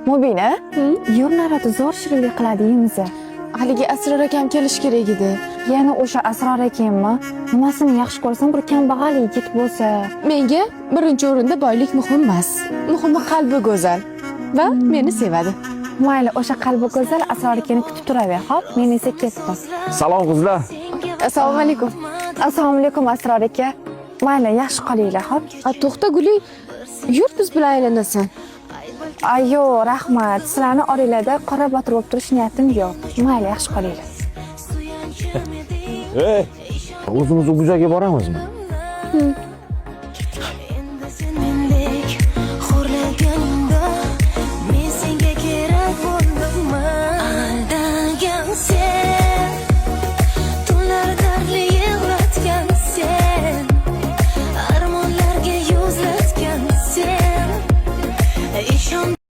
Mubina, yur, narada zo'r shirinlik qiladi, yeymiz. Haligi Asror akam kelishi kerak edi. Yana o'sha Asror akammi? Nimasini yaxshi ko'rasan, bir kambag'al yigit bo'lsa. Menga birinchi o'rinda boylik muhim emas. Muhimi qalbi go'zal va meni sevadi. Mayli, o'sha qalbi go'zal Asror akani kutib turaver, xo'p? Men esa ketdim. Salom, qizlar. Assalomu alaykum. Assalomu alaykum, Asror aka. Mayli, yaxshi qolinglar, xo'p? A, to'xta, Guli, yur, biz bilan aylanasan. Ay, yo'q, rahmat. Sizlarni oranglarda qora botir bo'lib turish niyatim yo'q. Mayli, yaxshi qolinglar. Ey, o'zimiz u joyga boramizmi?